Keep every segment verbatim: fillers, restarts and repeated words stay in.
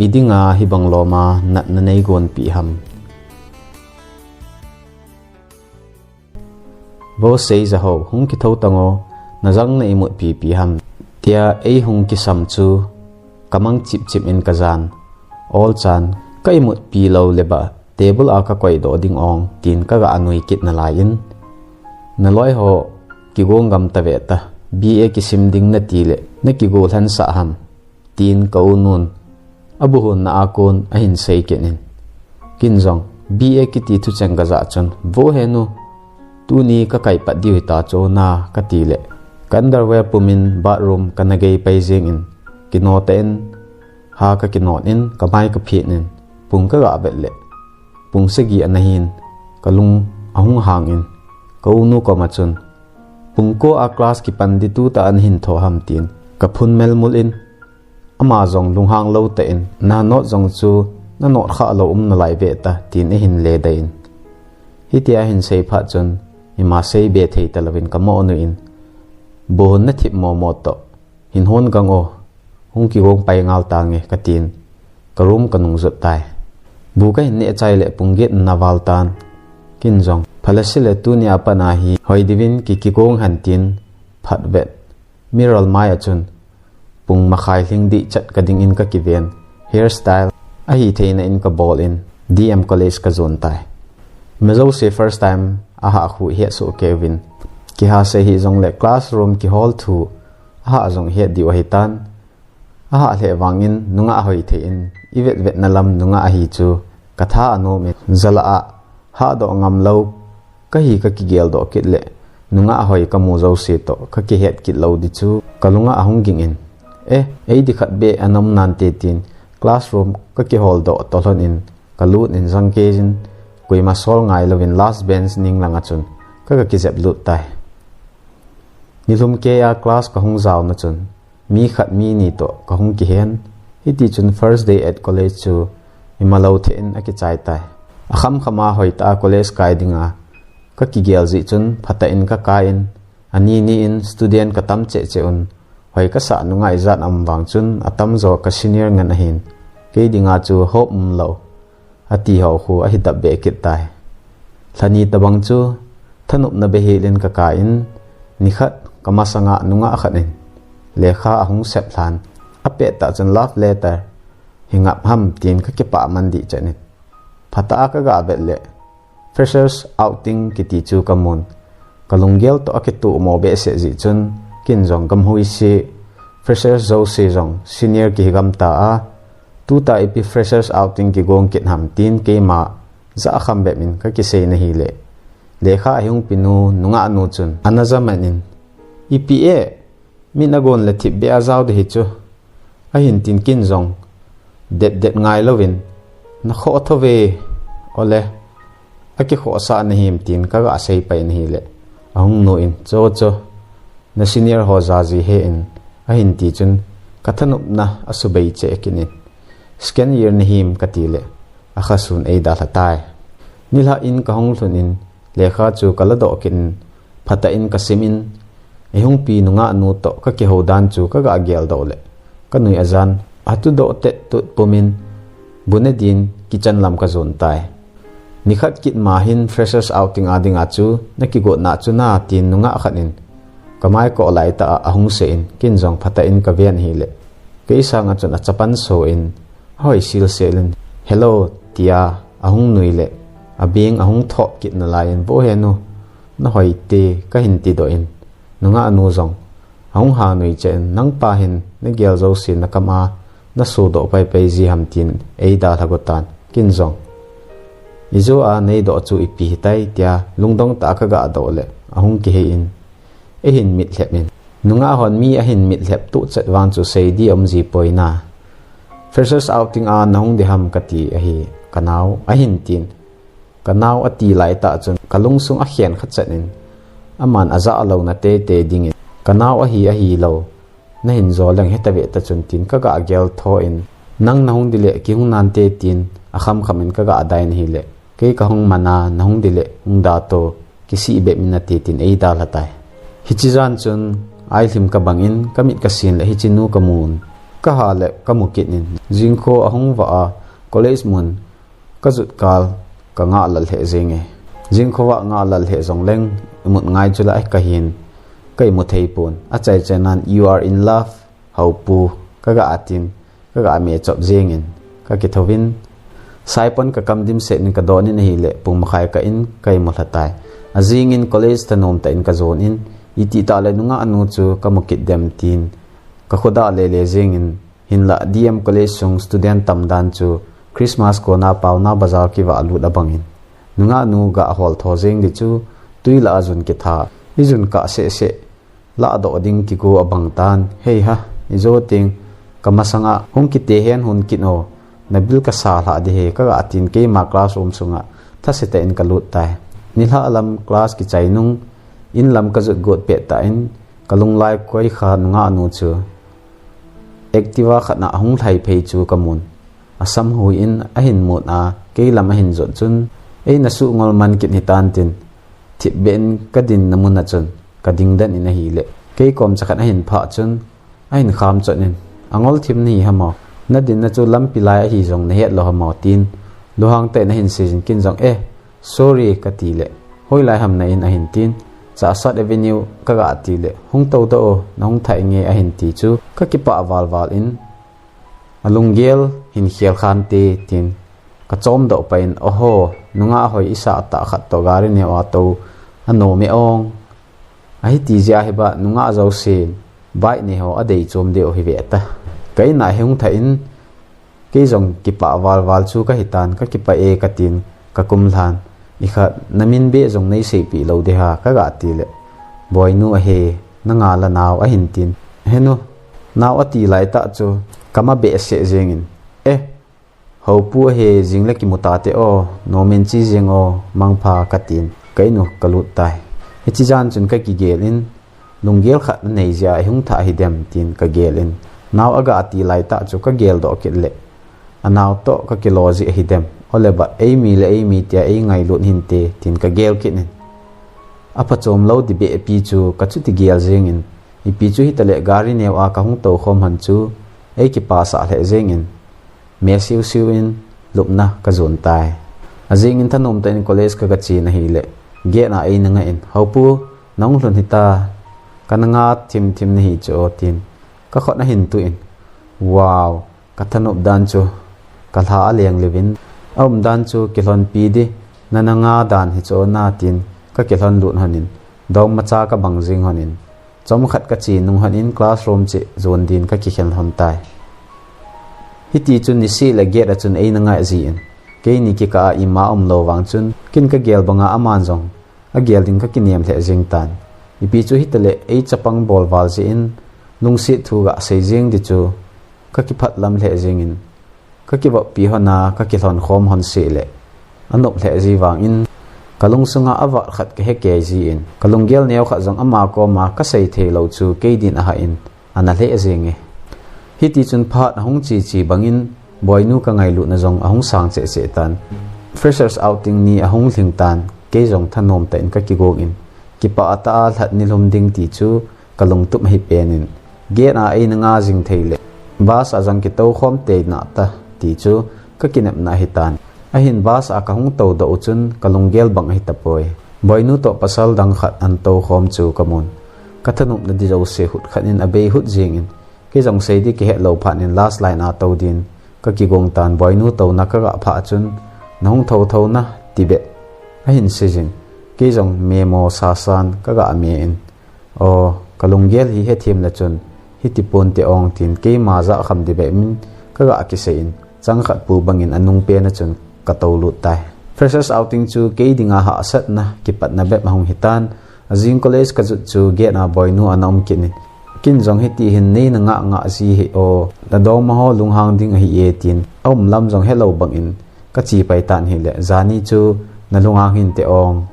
Idinga hibang loma natna neigonpi ham? Vo Seijaho, hung kitho tango, najang na imutpipi ham? Tia eihung kisam chu kamang chipchip in kajan. Olchan, ka imutpi lou leba, table a kakoidoh ding ong, tin kaga nui kit nalaiyin, naloiho, kigong gam taveta, B A kisim ding nati le, nakigong lhansah ham? Tin ka unun abuhunna a kon ahin sei kit in. Ken jong B A kiti thucheng kajah chun, Vo henu, tuni kakaipat diu hita chu na, kati le, ka underwear pumin bathroom kana gei pai jengin, kinoh tah in, ha kakinon in, kamai kaphet in, pung kaga vet le, pung sagi ana hin, kalung ahung hangin, ka unu koma chun, Pung ko a class kipan di tutah a nahin tho ham? Tin kaphun melmul in, ama jong lunghang lou tah in, Nanot jong chu nanot khalou um nalai ve ta, tin eihin ledai in. Hitia ahin sei phat chun, ima seibe thei talouvin kamo nuiyin, Buhun nathip momo toh, hin hon gang o, hung kigong pai ngal tange, katin, ka room kanung jot tai. Bu kahin neh chai le pung get ana val tan. Ken jong, Phalese le tunia pat a hi hoi diuvin ki, kigong hen, tin phat vet, mirror mai a chun, pung makhai lhing dih chet kadingin kakiven, hairstyle ahitheina in kabol in, D M College kajon tai. Ima jouse first time ahah khu ihet soh keiyuvin, kihasei hih jongle classroom kihol thu ahah jong ihet diu ahitan. Ahah lheh vangin nungah hoithei in, ivetvetna lam nungah ahi chu katha anom in, jalah a hahdoh ngamlou kahi kakigeldoh kit le, nungah hoi kamu jouse toh kakihet kit lou di chu kalungah ahung ging in, Eh, eidi khat beh ana um nante, tin classroom kakiholdoh toh lhon in, kalut in jangkeijin, koima sol ngailouvin last bench ning langa chun kaga kijep lut tai. Nilhum keiya class kahung jaona chun, mi khat mi ni toh kahung kihen, hitichun first day at college chu imalou thei in akichai tai. Akhamkhama hoitah a college kai dinga kakigel jeh chun phatah in kakai in, ani ni in student katam cheh cheh un, hoi kasah nungah ijat aum vang chun atamjo ka senior ngen ahin, kei dinga chu hope umlou ati ho khu ahi dap beh kit tai. Lhani tabang chu thanopna beihel in kakai in, nikhat kamasanga nungah khat in lekha ahung sep lhan, apettah chun love letter hi ngap ham tin kakipah man dih chet in, phatah a kaga vet le freshers outing kiti chu kamun, kalunggel toh akituh mo behseh jeh chun, ken jong gamhuise, freshers jouse jong senior kihi gam ta a, tutah ipi freshers outing kigong kit ham tin keima jah kham bep in kakisei na hile, lekha ahung pinu nungah nu chun ana jaman in, Ipi e, mi nagon le thipbeh a jao di hi chu, ahin tin ken jong depdet ngailouvin, Nakhoh thou ve, ole, akikhohsah nahim, tin kaga sei pai in ahile, ahung nu in, Cho cho, na senior ho jaji he in, ahin tichun kathanopna asubei cheh kit in, Second year nahim, kati le, akhasun eidalha tai. Nilhah in kahung lhun in, lekha chu kaladoh kit in, phatah in kasim in, eihung pi nungah nu toh kakihou dan chu kaga geldoh le, kanui ajan, atudoh tet tut pumin, bu ne din kitchen lam kajon tai. Nikhat kit ma hin freshers outing a dinga chu nakigotna chu na, tin nungah khat in kamai koh laitah a ahung sei in, ken jong phatah in kaven ahile, kei sanga chun achapan so in, ahoi silsel in, Hello, tia ahung nui le, abeng ahung thop kit nalaiyin, Vo henu, nahoi te, kahin tidoh in, nungah nu jong ahung hanui cheh in, Nangpa hin nagel jouse nakam a nasodoh paipai ji ham, tin eidalha gotan, ken jong, Ijo a neidoh chu ipi hitai, tia lungdong tah a kaga doh le, ahung kihei in, eihin mitlhep in, nungah hon mi ahin mitlhep tuh chet vang chu seidi aumji poi na. Freshers outing a nahung di ham kati ahi, kanao, ahin tin, kanao ati laitah chun kalungsung akhen kha chet in, aman ajah louna teitei dingin, kanao ahi ahilou nahin jo leng heta ve ta chun, tin kaga gel tho in, Nang nahung di le kihung nante, tin akhamkham in kaga dai in ahile, kei kahung man a, Nahung di le hung da to, kisih bep in ati, tin eidalha tai. Hiche jan chun ailhim kabang in kamit kasin le hiche nu kamun, Kaha le kamu kit in, jingkho ahung vah a, college mun kajot kal kangah lal lheh jenge. Jingkho vah ngah lal lheh jongleng, imut ngai chu lah kahin, ka imu thei pon. Achai chainan, "You are in love, Haopu," kaga atin, kaga me chop jengin, kakithouvin, saipon kakam dimset in kadon in ahile, pung makhai kah in ka imu lha tai. Ajing in college thanom tah in kajon in, itih tah le nungah nu chu kamu kit dem tin, kakhodah lele jengin, hinlah D M College sung student tam dan chu Christmas kona paona bazar kivah lut abang in, nungah nu gah hol tho jeng di chu tui lah a jun kitha, ijun kah seh seh, lahdoh ding kigo abang tan. "Hei ha, ijo teng, kamasanga hung kite hen hun kit o, nabil kasa lha di he," kaga tin keima classroom sunga thase tah in kalut tai. Nilhah lam class kichai nung, in lam kajot got pet tah in, kalung lai koi kha nungah nu chu Activa khat na ahung lhai phei chu kamun. Asam hui in ahin mut a, kei lam ahin jot chun, "Ei, nasuh ngol man kit hitan," tin, thipbeh in kadin na mun a chun kading den in ahile, kei kom chakhat ahin phah chun, ahin kham chot in, "Angol thim nahi ham o? Nadin na chu lampi lai ahi jong nahet lou ham o?" tin, lunghang tah in ahin seijin, kin jong, "Eh, sorry," kati le, "Hoilai ham na in?" ahin tin, "Chahsat Avenue," kaga ti le, "Hung tou doh o, nahung thah inge," ahin ti chu kakipah valval in, "Alunggel hin khel khante," tin kachom doh pah in, "Oho, nungah hoi isah tah khat toh gari neo a tou anom e ong. Ahiti jeh a hi ba nungah jousen bike nei ho adei chom deu hi ve ta." Ka in a hi hung thah in, kei jong kipah valval chu kahi tan, kakipah e katin, kakum lhan. "Ikhat, namin beh jong neiseipeh lou de ha," kaga ti le, "Boinu ahi, nanga la nao," ahin tin. "Henu, nao," ati lai tah chu kama behseh jengin, "Eh, Haopu ahi, jing le kimu tate o, nomin chi jeng o, mangpha," katin, ka in u kalut tai. Hichi jan chun kakigel in, lunggel khat anei jeh a ihung thah hi dem tin kagel in, nao aga ti lai tah chu kagel doh kit le, anao toh kakilo jeh ahi dem. Ole ba, eimi le eimi tia eingailut hinte tin kagel kit in, aphachom lou di beh pi chu kachuti gel jengin, ipi chu hitale gari neo a kahung tou khom hon chu eikipasah lheh jengin, me siu siu in lupna kajon tai. Ajing in thanom tah in college kaga chen ahile, gate a eina ngah in, "Haopu, nahung lhun hita, kana nga thim thim nahi chu o," tin kakhut ahin tuh in, wow, kathanop dan chu kalha aleng levin, aum dan chu kilhonpi di, nana nga dan hi chu o na tin kakilhon lut hon in, dongmacha kabang jing hon in, chomkhat kache nung hon in classroom cheh jon din kakikhen hon tai. Hiti chun niseh le gate a chun eina ngah jin, keini kikah a ima umlou vang chun, kin kagel banga aman jong agel ding kakinem lheh jeng tan. Ipi chu hitale ei chapang bol val jeh in, lungset thu gasei jeng di chu kakiphat lam lheh jengin, kakivoppi hon a kakilhon khom hon seh le, anop lheh ji vangin, kalung sunga avat khat kahe kei jin, kalunggel neo khat jong ama koma kasei thei lou chu kei din ahah in, ana lheh jenge. Hiti chun phat ahung che che bangin, Boinu kangailutna jong ahung sang cheh cheh tan. Freshers outing ni ahung lhing tan, kei jong thanom tah in kakigong in, kipah tah a lhat nilhum ding ti chu kalungtup ahi pen in, gate a eina nga jing thei le, bus a jong kitou khom tei nata ti chu kakinepna ahi tan. Ahin bus a kahung tou doh u chun kalunggel bang ahi tapoi. Boinu toh pasal dang khat ana tou khom chu kamun. Kathanopna di jouse hut khat in abei hut jengin, kei jong sei di kihet lou phat in last line a tou din kakigong tan. Boinu touna kaga phah chun, "Nahung thou thou na," ti beh ahin seijin, kei jong memo sasan kaga me in, "O, kalunggel hi hethem le chun hiti ponte ong," tin keima jah kham di beh min kaga kisei in, chang khat pu bangin anung pen a chun katou lut tai. Freshers outing chu kei dinga hahsatna, kipatna bep ahung hitan. Ajing college kajot chu gate a Boinu ana um kit in, kin jong hiti hin neina ngah ngah ji hi o, nadongma ho lunghang ding ahi e tin, aum lam jong helou bangin kache pai tan hile, jani chu nalunghang hinte ong,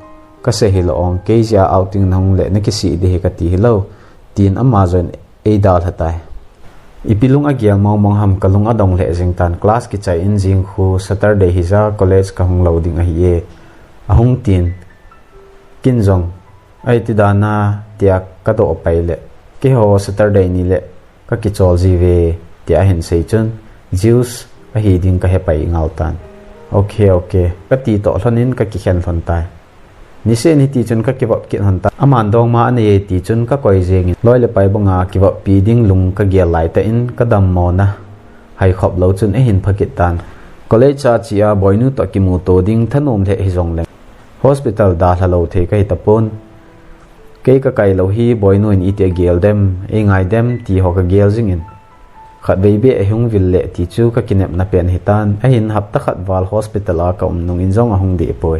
kasei hilou ong, kei jeh a outing nahung le nakisih di hi kati hilou, tin ama jong eidalha tai. Ipi lung agel mong mong ham, kalung adong lheh jeng tan. Class kichai in jing khu Saturday hija college kahung lou ding ahi e, ahung tin, kin jong, "Aiti dan a," tia kadoh pai le, "Keiho Saturday ni le kakichol ji ve," tia ahin sei chun, Zeus ahi ding kahe pai ngal tan. Ok, ok, kati toh lhonin kakikhen lhon tai. Niseh in hiti chun kakivop kit lhon tai. Aman dongma anei e ti chun kakoi jengin, loi le pai banga kivoppi ding lung kagel laitah in kadammona haikhop lou chun eihin phakit tan. College a chea Boinu toh kimuto ding thanom lheh hijongleng, hospital dalha lou thei kahi tapon. Kei kakai lou hi Boinu in iti agel dem, eingai dem ti ho kagel jingin, khatvei beh eihung vil leh ti chu kakinepna pen ahitan. Ahin hapta khat val hospital a kaum nungin jong ahung deh poi.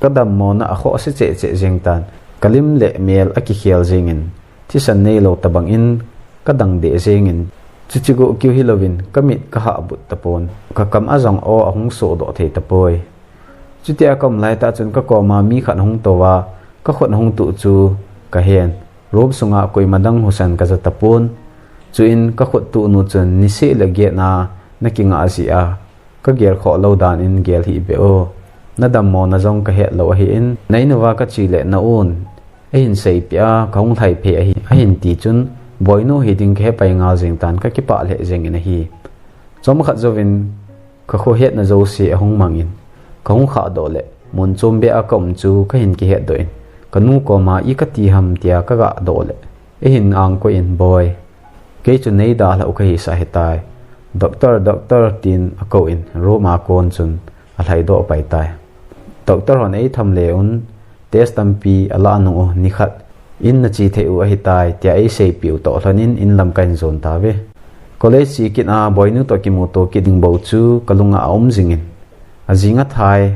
Kadammona akhoh se cheh cheh jeng tan. Kalim le mel akikhel jengin, thisan neilou tobangin kadang deh jengin, chuche goh kiu hilouvin kamit kahah but tapon. Kakam a jong aw ahung sohdoh thei tapoi. Chutia kaum laitah chun kakoma mi khat ahung touva, kakhut ahung tuh chu kahen. Room sunga koima dang husa kaja tapon. Chuin kakhut tuhnu chun, niseh le gate a nakingah jeh a kagel khoh lou danin gel hih beh o. Nadammona jong kahet lou ahin, na-in uva kache leh na-un eihin seipeh a kahung lhai phei ahi, ahin ti chun, Boinu hi ding kahe pai ngal jeng tan, kakipah lheh jengin ahi. Chomkhat jouvin kakhohetna jouse ahung mangin, kahung khahdoh leh mun chombeh a kaum chu kahin kihetdoh in, kanu koma i kati ham tia kagahdoh leh, eihin angkoi in, Boi, kei chu neidalhah u kahisah ahitai. Doctor, doctor, tin akou in room a kon chun alhaidoh pai tai. Doctor hon eitham le un, test tampi alah nung u, nikhat in nache thei u ahitai tia eiseipeh u toh lhonin inlam kahin jon tauve. College che kit a Boinu toh kimuto kit ding bou chu kalunga aum jingin, ajing athai,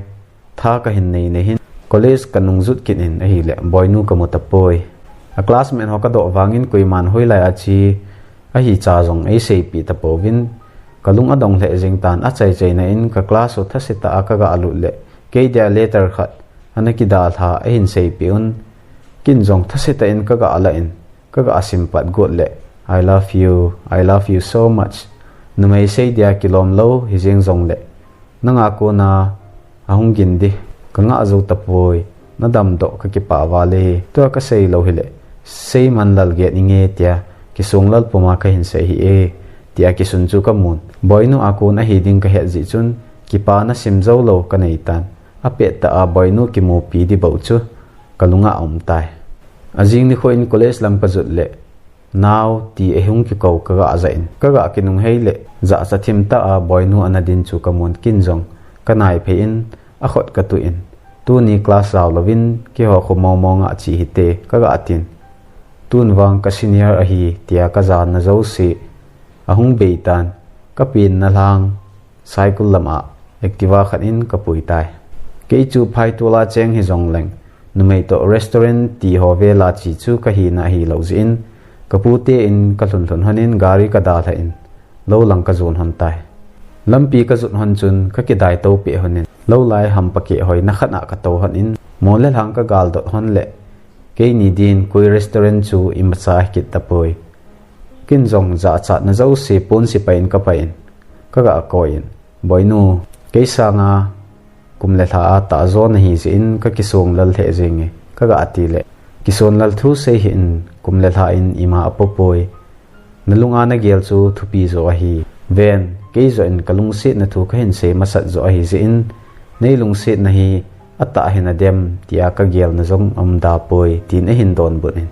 tha kahin nei nei hin college kanung jot kit in ahileh Boinu kamu tapoi. A classmate ho kadoh vangin koiman hoilai a che ahi cha jong eiseipeh tapouvin, kalung adong lheh jeng tan. Achaichaina in ka class u thasetah a kagah lut leh, kei dia letter khat ana kidalha ahin seipeh un, ken jong thasetah in kagah lah in, kagah sim pat got leh, I love you, I love you so much. Numei sei dia kilom lou hijeng jongleh, nanga kona ahung gin ding kangah jou tapoi, nadamdoh kakipah val e. Tua kasei lou hileh, seiman lal get inge tia kisong lal puma kahin sei hih e, tia kisun chu kamun. Boinu a kon ahi ding kahet jeh chun, kipana simjou lou kanei tan. Apettah a Boinu kimupi ding bou chu kalunga aum tai. Ajing nikho in college lam kajot leh, nao ti eihung kikou kagah jah in, kagah kinung hei leh, jahcha thimtah a Boinu ana din chu kamun. Ken jong kanai phei in, akhut katuh in, tuni class jao louvin keiho kho momo ngah che hite kagah tin. Tun vang ka senior ahi tia kajana jouse ahung bei tan. Kapenna lhang Saikul lam a Activa khat in kapui tai. Kei chu phaitol a cheng hijongleng, numei toh restaurant ti ho vel a che chu kahina ahilou jeh in, kapute in kalhun lhun lhonin gari kadalha in, lou lang kajon lhon tai. Lampi kajot lhon chun kakidai tou peh lhonin, lou lai hampa keh hoina khat a katou lhonin, mol le lhang kagaldot lhon leh, keini din koi restaurant chu imacha hikit tapoi. Ken jong jachatna jouse ponsipai in kapai in, kagah koi in, Boinu, kei sanga kum le lha a tahjo nahi jeh in kakisong lal lheh jenge, kagah ti leh, kisong lal thu sei hih in, kum le lha in ima apopoi. Nalunga nagel chu thupi jo ahi. Ven, kei joh in kalungsetna thu kahin sei masat jo ahi jeh in, neilungsetna hi atah hina dem tia kagelna jong aumda poi, tin eihin donbut in.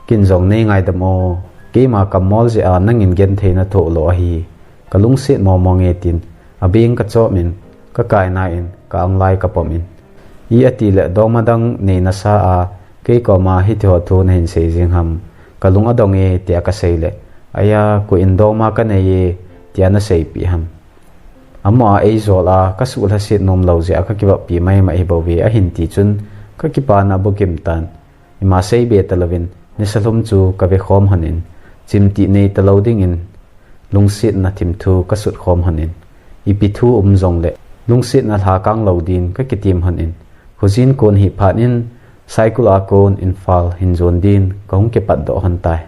Ken jong neingaidam o, keima kammol jeh a nangin genthei nathoh lou ahi. Kalungset momo nge tin, abeng kachom in, kakaina in, ka-anglai kapom in. I ati leh dongma dang nei nasa a, kei koma hitiho thu nahin sei jing ham, kalung adong e tia kasei leh, aia, koi in dongma kanei e tia naseipeh ham. Amaho a eijol a kasuh lhaset nom lou jeh a kakivoppi maimai hibouve ahin ti chun, kakipana abukim tan. Ima seibe talouvin, nisa lhum chu kave khom lhonin, chimtih nei talou dingin, lungsetna thimthu kasut khom lhonin, ipi thu um jongleh, lungsetna lhakang lou din kakitem lhonin, khojin kon hi phat in, Saikul a kon Imphal hin jon din kahung kipatdoh lhon tai.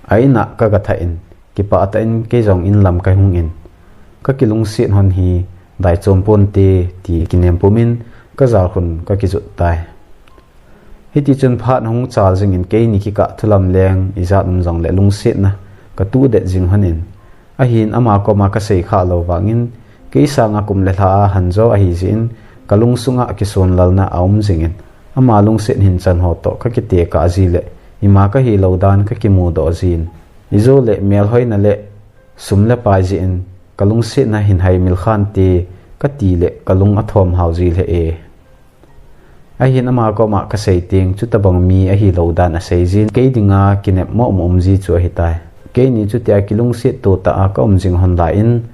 A in a kagathah in, kipah tah in kei jong inlam kahung in, kakilungset lhon hi daichom ponte ti kinem pumin kajalkhun kakijot tai. Hitichun phat ahung chal jingin keini kikah thulam leng ijat um jongleh lungsetna katuh det jing lhonin, Ahin ama koma kasei kha lou vangin, kei sanga kum le lha a hanjo ahi jeh in, kalung sunga kisonlalna aum jingin, ama lungset hinchan ho toh kakite kah ji le, ima kahi lou dan kakimudoh jin, ijou le melhoina le sum le pai jeh in, kalungsetna hin haimil khante kati le kalung athom hao ji le e. Ahin ama koma kasei teng, chutabang mi ahi lou dan asei jin, kei dinga kinep mong mong ji chu ahitai. Keini chutia kilungset to tah a kaum jing hon lai in,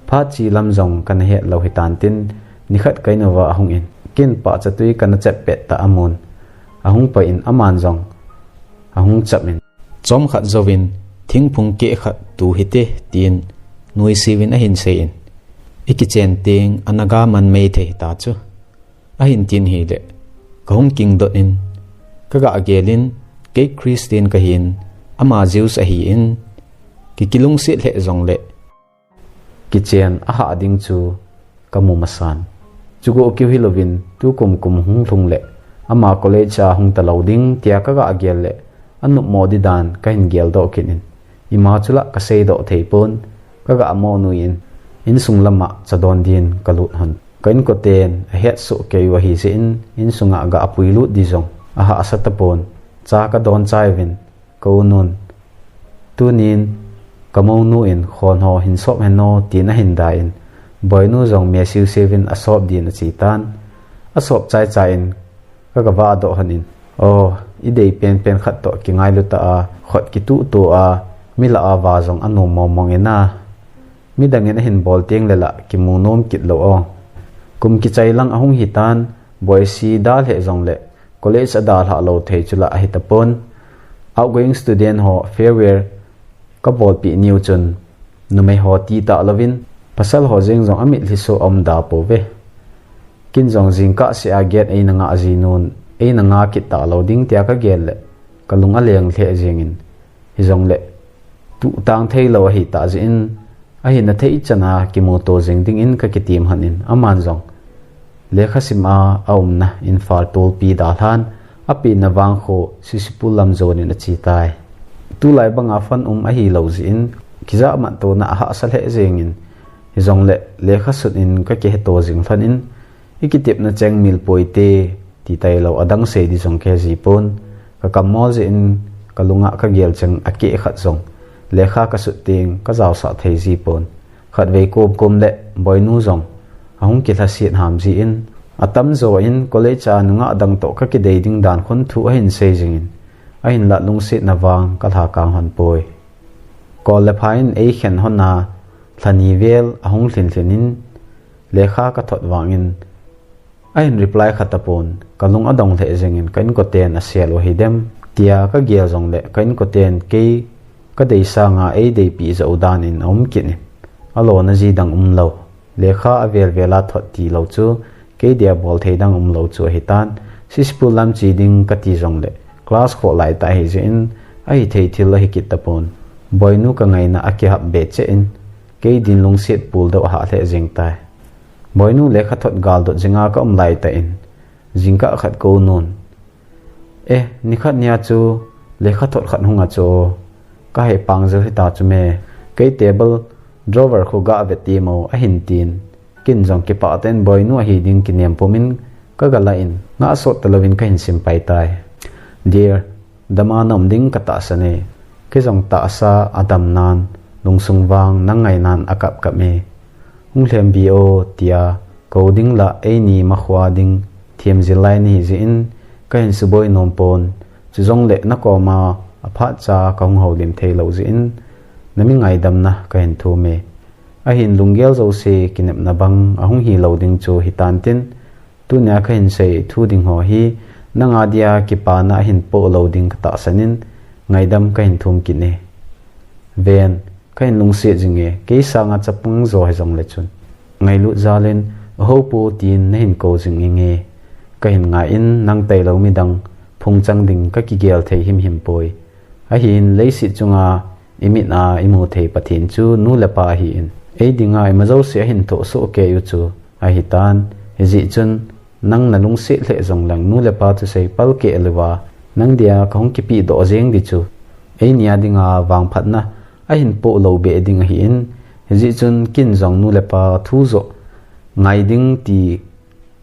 phat chi lam jong kana het lou hitan tin, nikhat ka in uva ahung in, kin pahcha tui kana chep pet tah amun, ahung pai in aman jong ahung chap in, chomkhat jouvin, thingphung keh khat tu hite, tin nuisiuvin ahin sei in, ikichen teng ana ga man mei thei hita chu, ahin tin hile, kahung kingdot in, kaga gel in, kei Christian kahin, ama Jews ahin, ki kilungset lheh jongle, kichen ahah ding chu kamu masan. Chugoh keu hilouvin, tukum kum hung lhung le, ama college a hung talou ding tia kaga gel le, anop mo di dan kahin geldoh kit in, ima chu la kaseidoh thei pon, kaga mo nui in, insung lama chadon din kalut hon. Ka inkoten ahetsoh kei u ahi jeh in, insunga ga puilut di jong ahahsa tapon, cha kadon chai uvin, ka u nun, tunin ka mounu in khon ho hin sop hen o, tin ahin da in, Boinu jong mesiu siuvin asop din achi tan, asop chai chai in, kaga vahdoh hon in, o, idei penpen khat toh kingailu tah a, khut kituhtuh a, mi lah a va jong anom mong mong in a, midang in ahin bol teng le la kimu nom kit lou o. Kum kichai lang ahung hitan, Boisi dalheh jongle, college adalhah lou thei chu la ahi tapon. Outgoing student ho farewell kabolpeh niu chun, numei ho ti talouvin, pasal ho jeng jong amitlhi soh aum da pouve. Kin jong jingkah seh a gate eina ngah ji nun, eina ngah kit talou ding tia kagel le, kalung aleng lheh jengin, hijongle, tuhtang theilou ahitah jeh in, ahin athei chana kimuto jing dingin kakitem hon in, aman jong lekhasim a aumna Imphal tolpi dalhan, apenna vangkho Sisipul lam jonin achetai. Tulai banga fund um ahilou jeh in, kijamat tona ahahsa lheh jengin, hijongle, lekhasut in kakiheto jing lhon in, ikitepna cheng mil poite, ti tailou adang sei di jong kahe jipon, kakamol jeh in, kalunga kagel cheng akeh khat jong, lekha kasut teng kajaosah thei jipon. Khatvei komkom le, Boinu jong ahung kilhaset ham jeh in, atamjo in college a nungah dang toh kakidei ding dan khun thu ahin sei jingin, ahinlah lungsetna vang kalhakang hon poi. Kol le pha in eikhen hon a, lha ni vel ahung lhin lhin in, lekha kathot vangin, ahin reply khat apon, kalung adong lheh jengin, ka inkoten asel u hidem, tia kagel jongle, ka inkoten kei kadei sanga eideipi joh u danin aum kit in, alona ji dang umlou. Lekha avel vel a thot tilou chu, kei dia bol thei dang umlou chu ahitan, Sisipul lam che ding kati jongle, class khoh laitah ahijeh in, ahithei thil ahi kit tapon. Boinu kangaina akihap be cheh in, kei din lungset puldou ahah lheh jeng tai. Boinu lekhathot galdot jinga kaum laitah in, jingkah khat ka u nun, e, nikhat nia chu lekhathot khat hung acho, kahepang jel hita chu me, kei table drawer khu gave temo, ahin tin, kin jong kipah tah in Boinu ahi ding kinem pumin, kagalah in, ngah sot talouvin kahin sim pai tai. Dear, dama naum ding katahsan e, kei jong tahsa adamnan, lungsung vang nang ngainan akap kap e. Hung lhem vi o, tia kou ding lah eini makhoa ding themjil lai nahi jeh in, kahin suboi nom pon, chujongle nakoma aphatcha kahung houlim theilou jeh in, nami ngaidamna kahin thum e. Ahin lunggel jouse kinepna bang ahung hilou ding chu hitan tin, tunia kahin sei thu ding ho hi, nanga dia kipana ahin poh lou ding katahsan in, ngaidam kahin thum kit e. Ven, kahin lungset jing e, kei sanga chapang jo hijongle chun, ngailut jal in, ahoupoi tin nahin kou jing inge. Kahin ngai in, nang tailou midang phungchang ding kakigel thei himhim poi. Ahin, leiset chunga imit a imu thei Pathen chu nu le pa ahin, ei dinga ima jouse ahin thoh soh kei u chu ahitan, hijeh chun nang nalungset lheh jongleng nu le pa thusei palkeh louva, nang dia kahung kipehdoh jeng di chu, eini a dinga vangphatna ahin poh lou beh ding ahin, Hijeh chun kin jong nu le pa thu joh ngai ding ti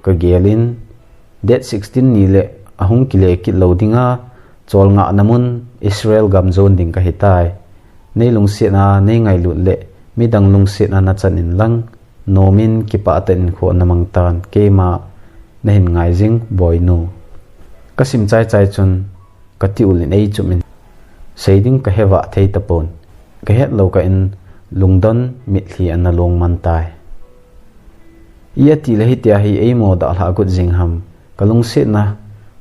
ka gel in, date sixteen ni le ahung kile kit lou dinga, cholngahna mun Israel gam jon ding ka hitai. Nei lungsetna nei ngailut le midang lungsetna na chan in lang, nom in kipah tah in kho na mang tan, keima na hin ngai jing, Boinu. Ka sim chai chai chun ka tiul in ei chum in, sei ding ka he vah thei tapon, ka het lou kah in lungdon mitlhi ana long man tai. I ati le hitia hi eimo dalha got jing ham, ka lungsetna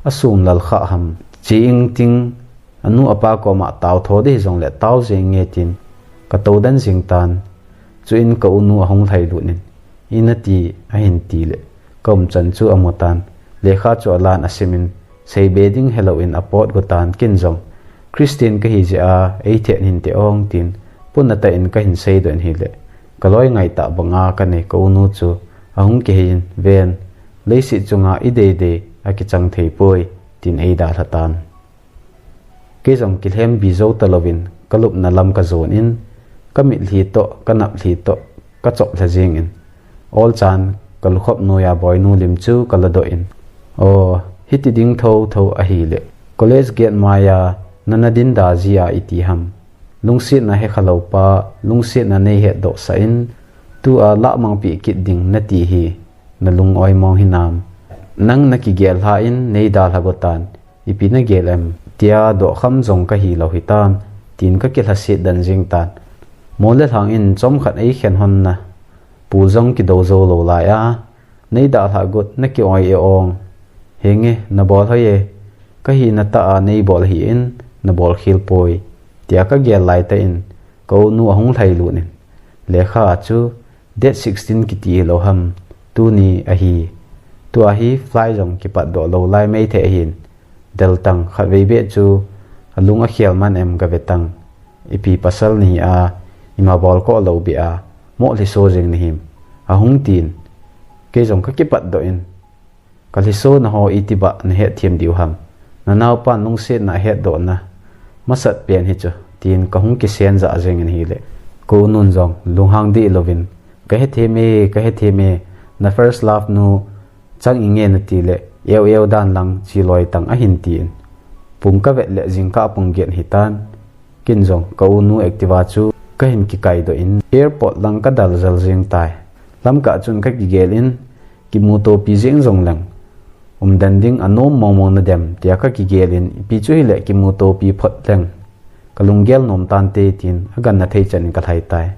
a sum lal kha ham, chi ing ting anu apa koma tao tho ding jong le tao jeng nge tin ka to dan jing tan. Chuin ka unu ahung lhai lut in, "I nati," ahin ti le, ka um chan chu amu tan. Lekha chu alan asim in, sei be ding helou in apot got tan, kin jong, "Christian ka hi jeh a, ei theh hin te ong," tin, puna tah in ka hin seidoh in hile, ka loi ngai tah banga ka nei ka unu chu ahung kihei in, "Ven, leiset chunga i dei dei akichang thei poi," tin ei dalha tan. Kei jong kilhem bi jou talouvin ka lupna lam ka jon in, ka mitlhi toh, ka naplhi toh, ka chop lha jing in, ol chan ka lukhop noiya Boinu lim chu ka ladoh in, "Aw, hiti ding tho tho ahile, college gate maiya nana din da jia iti ham? Lungsetna he kha lou pa, lungsetna nei hetdoh sah in, tua lahmang pi kit ding nati hi, na lung oimong hinam? Nang na kigel lha in nei dalha got tan, ipi na gel em?" tia dohkham jong ka hi lou hitam, tin ka kilhaset dan jing tan. Mol le lhang in chomkhat ei khen hon na, pu jong kido jou lou lai a, "Nei dalha got na ki oi e ong. Henge, na bol hoi e, ka hina tah a nei bol hi in, na bol khel poi," tia ka gel lai tah in ka unu ahung lhai lut in, "Lekha a chu date sixteen kiti lou ham, tuni ahi. Tua hi fly jong kipat doh lou lai mai thei ahin, del tang, khatvei beh chu alung akhel man em ka ve tang. Ipi pasal nahi a, ima bol koh lou beh a, mo lhiso jeng nahim?" ahung tin. Kei jong ka kipat doh in, "Ka lhisona ho iti ba na hetthem diu ham? Na naopan lungsetna hetdoh na masat pen hi chu," tin ka hung kisen jah jeng in hile, ka unun jong lunghang deh louvin, "Ka hethem e, ka hethem e, na first love nu chang inge nati le, eu eu dan lang chi loi tang," ahin tin. Pung ka vet le jingkah pung giet hitan. Kin jong ka unu Activa chu ka hin kikai doh in airport lang ka dal jal jing tai. Lamkah chun ka kigel in, kimutopi jeng jong leng, umden ding anom mong mong nadem tia ka kigel in, ipi chu hile kimutopi phot leng ka lunggel nom tante tin aganna thei chan in ka lhai tai.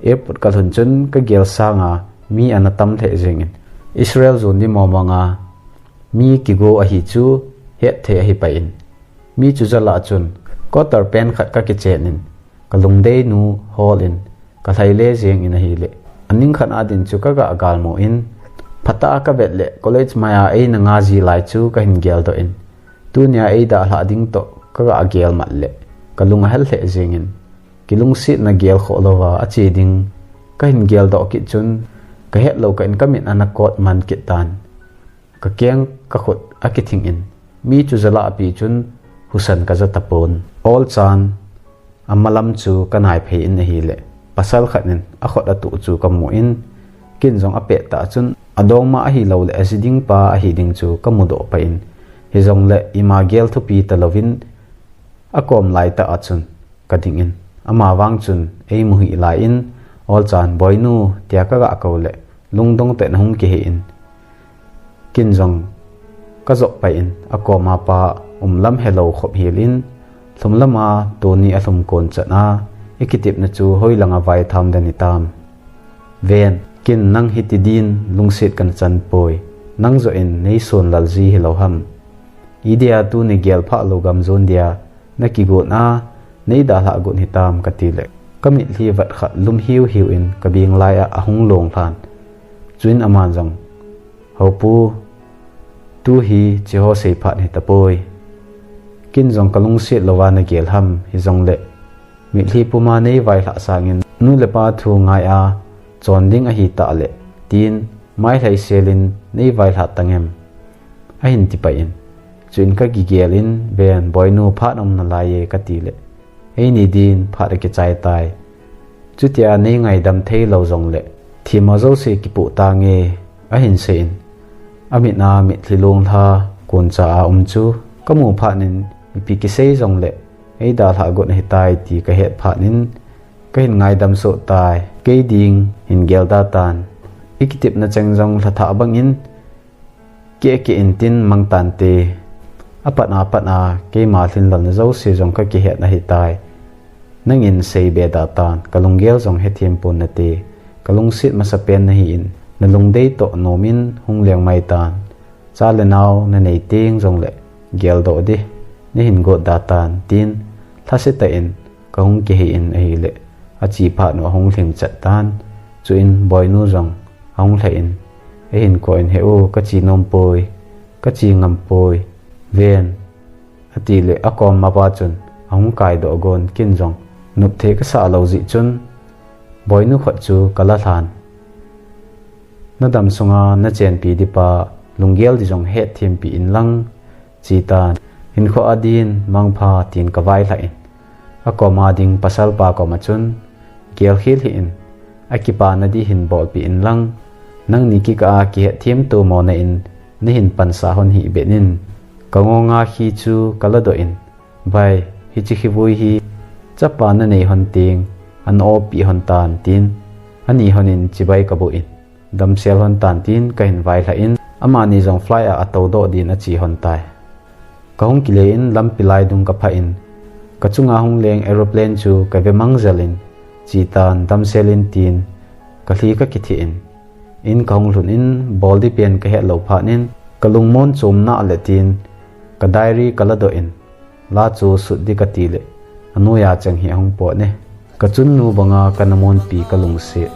Airport ka lhun chun ka gel sanga mi ana tam lheh jeng in, Israel jon ding mong mong a mi kigo ahi chu het thei ahi pai in, mi chu jalah chun quarter pen khat ka kichen in, ka lungdei nu hol in ka lhai le jeng in ahile, aning khat a din chu ka ga galmo in, phatah a ka vet le college maiya eina nga ji lai chu ka hin gel doh in, tunia ei dalha ding toh ka ga gel mat le ka lung ahel lheh jeng in, kilungsetna gel khoh louva ache ding ka hin gel doh kit chun, ka het lou kah in ka mit ana kot man kit tan. Ka keng ka khut akithing in, mi chu jalah pi chun husan ka ja tapon. Ol chan amalam chu ka nai phei in ahile, pasal khat in akhut atuh chu ka mu in, kin jong apet tah chun adongma ahilou le aji ding pa ahi ding chu ka mudoh pai in, hijongle ima gel thupi talouvin akom lai tah a chun ka ding in, ama vang chun ei mu hih lai in, "Ol chan, Boinu," tia ka ga kou le, lungdong tah in ahung kihei in, kin jong ka jop pai in, akoma pa um lam helou khop hel in, lhum lama tuni alhum kon chan a, i kitepna chu hoi langa vai tham den hitam? Ven, kin nang hiti din lungset kana chan poi, nang joh in nei son lal ji hilou ham? Idia tuni gel phah lou gam jon dia na kigon a, nei dalha got hitam? ka ti le, ka mitlhi vat khat lum hiu hiu in ka beng lai a ahung long lhan. Chuin aman jong, "Ho pu, tu hi chi ho sei phat hi tapoi. Kin jong ka lungset louva na gel ham, hijongle mitlhi puma nei vailhah sangin nu le pa thu ngai a chon ding ahi tah le, tin mai lhai sel in nei vailhah tang em?" ahin ti pai in. Chuin ka kigel in, "Ven, Boinu, phat aum nalai e," ka ti le, "Eini din phat akichai tai. Chutia nei ngaidam thei lou jongle, themmo jouse kipoh tange, ahin seiyin. Amit a mitlhi long lha, koncha a um chu, kamu phat in, ipi kisei jongle, eidalhah got ahitai ti kahet phat in, kahin ngaidam soh tai, kei ding hin gel da tan. Ikitepna cheng jong lhathah bangin, keh keh in tin mang tante. Apat a pat a, keima lhinlelna jouse jong kakihet ahitai. Nangin seibe da tan, kalunggel jong hethem pon nate. Kalungset masapen nahin, nalungdei toh nomin hung leng mai tan. Cha le nao nanei teng jongle, geldoh ding, neihin got da tan, tin, lhase tah in, kahung kihei in ahile, ache phat u ahung lhing chat tan, chuin Boinu jong ahung lhai in, eihin kou in, He u, kache nom poi, kache ngam poi, ven, atile akom apa chun ahung kaidoh gon, ken jong nop thei kasah lou jeh chun Boinu khut chu kala lhan. Nadam sunga nachenpi ding pa, lunggel ding jong hetthempi in lang, che tan. Hinkho a din mangpha tin kavailhah in, akoma ding pasalpa koma chun, Gelkhel hih in, akipa nading hin bolpeh in lang, nangni kikah a kihetthemto mona in, neihin pansa hon hih beh in. Kangonga khi chu kaladoh in, Bai, hiche khivui hi chapa nanei hon teng, ana-oppeh hon tan, tin, ani hon in chibai kaboh in, damsel hon tan, tin kahin vailhah in, amani jong flight a atoudoh din ache hon tai. Kahung kile in lampi laidung kaphah in, kachunga hung leng aeroplane chu kave mang jel in, che tan, damsel in tin, kalhi kakitheh in, in kahung lhun in, bol ding pen kahet lou phat in, kalungmon chom nale tin, kadiary kaladoh in, la chu sut ding katile, anoiya cheng hi ahung potne. Kachunnu banga kanamonpi kalungset.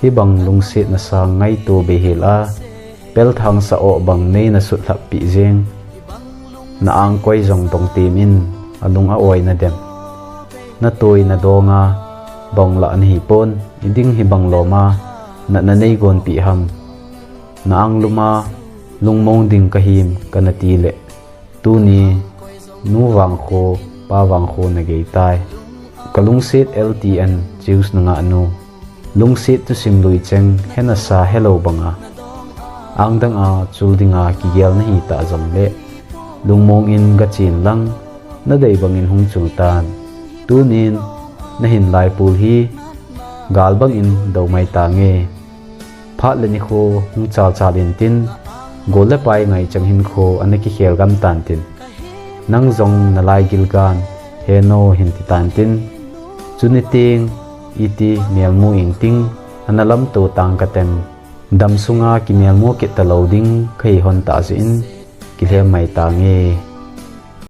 Hibang lungsetna sang ngaito beihel a, pelthang sa-oh bang nei nasutlhap peh jeng. Na-angkoi jong dongtem in, alung a-oi nadem. Natoi nadonga bonglah nahipon, iding hibang loma natna neigonpeh ham. Na-anglum a lungmong ding kahim, kanatile, tuni nu vangkho, pa vangkho nagei tai. Kalungset L T N Jews nungah nu. Lungset thusim lui cheng, hena sa helou banga, angdang a chul dinga kigel nahitah jongle, lungmong in gachen lang, nadei bangin hung chul tan. Tunin nahin laipul hi gal bangin dou mai tange. Phat le nikho hung chalchal intin, gol le pai ngaichang hinkho ana kikhel gam tantin. Nang jong nalaigil gan, He no, hin ti tantin. Chuni teng iti melmu ingting, ana lamto tang katem. Damsunga kimelmu kit talou ding kahi hon tah jeh in, kilhem mai tange.